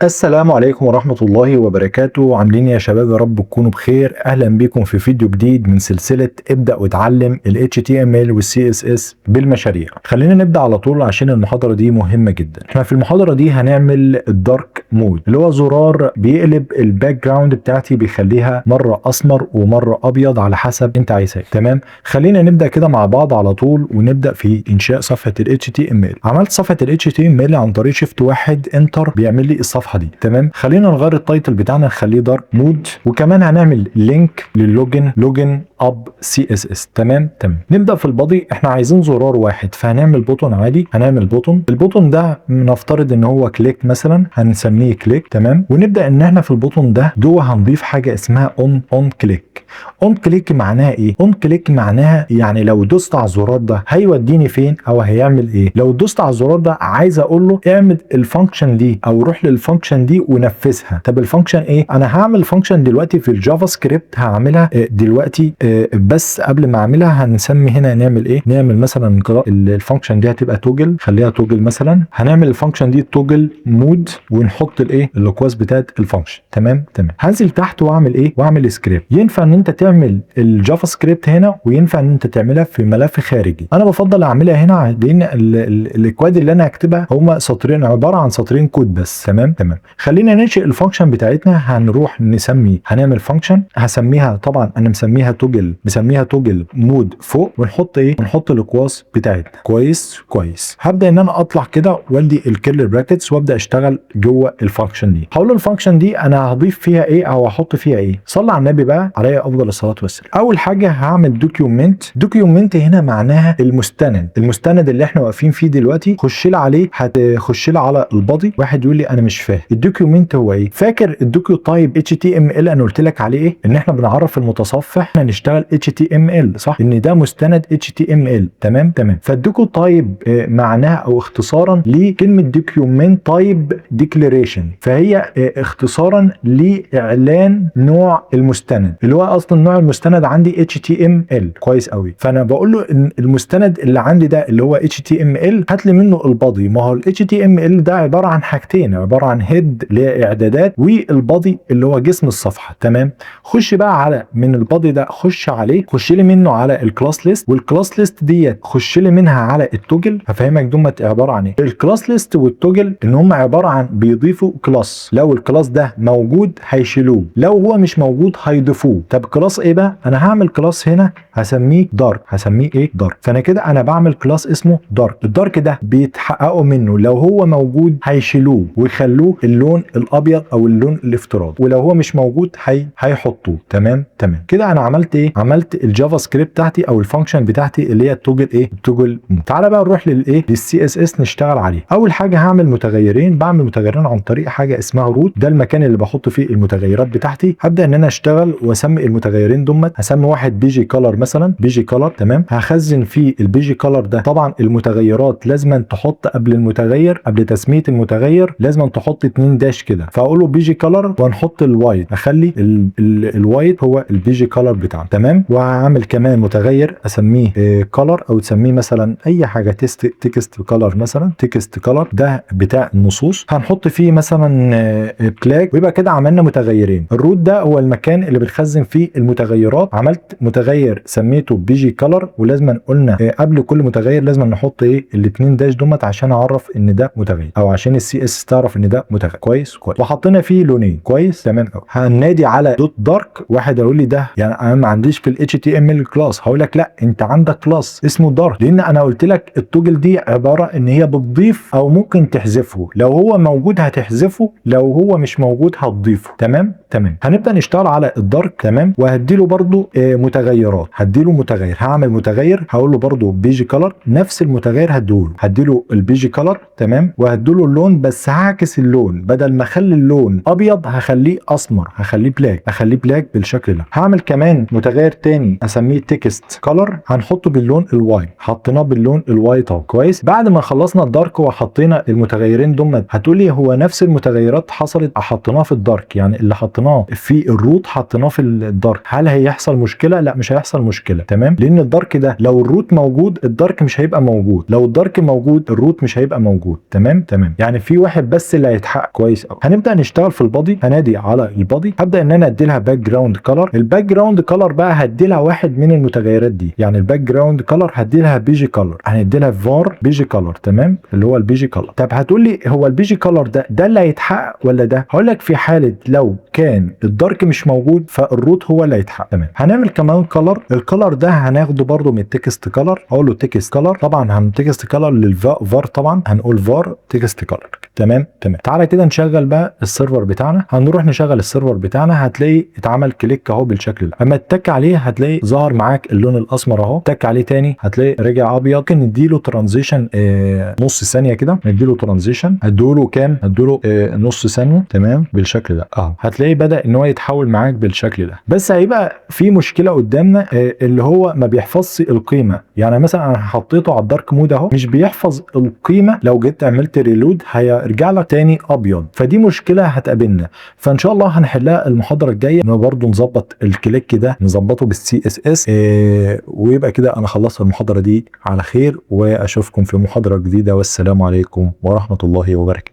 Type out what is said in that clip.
السلام عليكم ورحمة الله وبركاته. عاملين يا شباب؟ يا رب تكونوا بخير. اهلا بكم في فيديو جديد من سلسلة ابدأ واتعلم ال HTML وال CSS بالمشاريع. خلينا نبدأ على طول عشان المحاضرة دي مهمة جدا. احنا في المحاضرة دي هنعمل ال dark mode، اللي هو زرار بيقلب ال background بتاعتي، بيخليها مرة اسمر ومرة ابيض على حسب انت عايزها. تمام، خلينا نبدأ كده مع بعض على طول ونبدأ في انشاء صفحة ال HTML. عملت صفحة ال HTML عن طريق shift 1 enter، بيعمل لي الصفحة دي. تمام، خلينا نغير ال title بتاعنا نخليه dark mode، وكمان هنعمل link لل login، login up CSS. تمام، نبدا في ال body. احنا عايزين زرار واحد، فهنعمل button عادي. هنعمل button، ال button ده نفترض ان هو click مثلا، هنسميه click. تمام، ونبدا ان احنا في ال button ده جوه هنضيف حاجة اسمها on click. on click معناها ايه؟ on click معناها يعني لو دوست على الزرار ده هيوديني فين او هيعمل ايه. لو دوست على الزرار ده عايز اقول له اعمل ال function دي او روح لل function دي ونفذها. طب ال function ايه؟ انا هعمل function دلوقتي في ال JavaScript، هعملها دلوقتي، بس قبل ما اعملها هنسمي هنا، نعمل ايه؟ نعمل مثلا ال function دي هتبقى toggle، خليها toggle مثلا. هنعمل ال function دي toggle mode ونحط الايه؟ الاقواس بتاعت ال function. تمام، هنزل تحت واعمل ايه؟ واعمل سكريبت. ينفع ان انت تعمل ال JavaScript هنا وينفع ان انت تعملها في ملف خارجي. انا بفضل اعملها هنا لان الاكواد اللي انا هكتبها هما سطرين، عبارة عن سطرين كود بس. تمام، خلينا ننشئ ال function بتاعتنا. هنروح نسمي، هنعمل function هسميها، طبعا انا مسميها toggle، مسميها toggle mode فوق، ونحط ايه؟ ونحط الاقواس بتاعتنا. كويس كويس. هبدا ان انا اطلع كده وادي ال curly brackets وابدا اشتغل جوه ال function دي. هقول ال function دي انا هضيف فيها ايه او هحط فيها ايه؟ صلى على النبي بقى عليه افضل الصلاة والسلام. اول حاجة هعمل document. document هنا معناها المستند، المستند اللي احنا واقفين فيه دلوقتي. خش لي عليه، هتخش لي على ال body. واحد يقول لي انا مش فاهم ال document هو ايه. فاكر ال doctype HTML انا قلت لك عليه ايه؟ ان احنا بنعرف المتصفح احنا نشتغل HTML، صح؟ ان ده مستند HTML. تمام. فال doctype معناها او اختصارا لكلمة document type declaration، فهي اختصارا لاعلان نوع المستند، اللي هو اصلا نوع المستند عندي HTML. كويس قوي. فانا بقول له ان المستند اللي عندي ده اللي هو HTML هات لي منه ال body. ما هو ال HTML ده عبارة عن حاجتين، عبارة عن head اللي هي اعدادات، وال body اللي هو جسم الصفحه. تمام، خش بقى على من ال body ده، خش عليه، خش لي منه على ال class list، وال class list ديت خش لي منها على ال toggle. هفهمك دول عبارة عن ايه ال class list وال toggle. ان هم عبارة عن بيضيفوا class، لو ال class ده موجود هيشيلوه، لو هو مش موجود هيضيفوه. طب class ايه بقى؟ انا هعمل class هنا هسميه dark. هسميه ايه؟ dark. فانا كده انا بعمل class اسمه dark. ال dark ده بيتحققوا منه، لو هو موجود هيشيلوه ويخلوه اللون الابيض او اللون الافتراضي، ولو هو مش موجود هيحطوه. تمام. كده انا عملت ايه؟ عملت ال JavaScript بتاعتي او ال function بتاعتي اللي هي ال toggle ايه؟ ال toggle. تعالى بقى نروح للايه؟ لل CSS نشتغل عليه. اول حاجة هعمل متغيرين. بعمل متغيرين عن طريق حاجة اسمها root، ده المكان اللي بحط فيه المتغيرات بتاعتي. هبدا ان انا اشتغل واسمي المتغيرين دمت. هسمي واحد bg color مثلا، bg color. تمام، هخزن فيه ال bg color ده. طبعا المتغيرات لازم تحط قبل المتغير، قبل تسميه المتغير لازم تحط 2 dash كده. فاقول له bg color وهنحط ال white، اخلي ال white هو ال bg color بتاعنا. تمام، وهعمل كمان متغير اسميه color، او تسميه مثلا اي حاجه، text color مثلا. text color ده بتاع النصوص، هنحط فيه مثلا black. ويبقى كده عملنا متغيرين. ال root ده هو المكان اللي بنخزن فيه المتغيرات. عملت متغير سميته bg color، ولازم قلنا قبل كل متغير لازم نحط ايه؟ الاثنين dash دمت عشان اعرف ان ده متغير، او عشان ال CSS تعرف ان ده متغير. كويس كويس. وحطينا فيه لونين. كويس، تمام قوي. هننادي على dot dark. واحد يقول لي ده يعني انا ما عنديش في ال HTML class. هقول لك لا، انت عندك class اسمه dark، لان انا قلت لك ال toggle دي عبارة ان هي بتضيف او ممكن تحذفه. لو هو موجود هتحذفه، لو هو مش موجود هتضيفه. تمام. هنبدا نشتغل على ال dark. تمام، وهديله برده متغيرات. هديله متغير، هعمل متغير هقول له برده bg color، نفس المتغير هديهوله، هديله ال bg color. تمام، وهديله اللون، بس هعكس اللون، بدل ما اخلي اللون ابيض هخليه اسمر، هخليه black، هخليه black بالشكل ده. هعمل كمان متغير تاني اسميه text color، هنحطه باللون ال white. حطيناه باللون ال white اهو. كويس. بعد ما خلصنا ال dark وحطينا المتغيرين دول، هتقولي هو نفس المتغيرات حصلت حطيناه في ال dark، يعني اللي حطيناه في ال root حطيناه في ال dark، هل هيحصل مشكلة؟ لا، مش هيحصل مشكله. تمام، لان ال dark ده لو ال root موجود ال dark مش هيبقى موجود، لو ال dark موجود ال root مش هيبقى موجود. تمام. يعني في واحد بس اللي هيتحكم. هيتحقق كويس قوي. هنبدا نشتغل في ال body. هنادي على ال body، هبدا ان انا ادي لها background color. ال background color بقى هدي لها واحد من المتغيرات دي، يعني ال background color هدي لها bg color، هندي لها var bg color، تمام، اللي هو ال bg color. طب هتقول لي هو ال bg color ده اللي هيتحقق ولا ده؟ هقول لك في حاله لو كان ال dark مش موجود فال root هو اللي هيتحقق. تمام. هنعمل كمان color، ال color ده هناخده برده من ال text color، هقول له text color، طبعا هن text color لل var، طبعا هنقول var text color. تمام. تعالى كده نشغل بقى ال server بتاعنا. هنروح نشغل ال server بتاعنا، هتلاقي اتعمل click اهو بالشكل ده. اما تتك عليه هتلاقي ظهر معاك اللون الاسمر اهو. تك عليه تاني هتلاقي رجع ابيض. ممكن نديله transition نص ثانية كده، نديله transition، هدوله كام؟ هدوله نص ثانيه. تمام، بالشكل ده اهو. هتلاقيه بدا ان هو يتحول معاك بالشكل ده. بس هيبقى في مشكلة قدامنا اللي هو ما بيحفظش القيمه. يعني مثلا انا حطيته على ال dark mode اهو، مش بيحفظ القيمه. لو جيت عملت reload هيرجع لك تاني ابيض، فدي مشكلة هتقابلنا، فان شاء الله هنحلها المحاضرة الجايه، برضو نظبط ال click ده نظبطه بال CSS. ويبقى كده انا خلصت المحاضرة دي على خير، واشوفكم في محاضرة جديده، والسلام عليكم ورحمة الله وبركاته.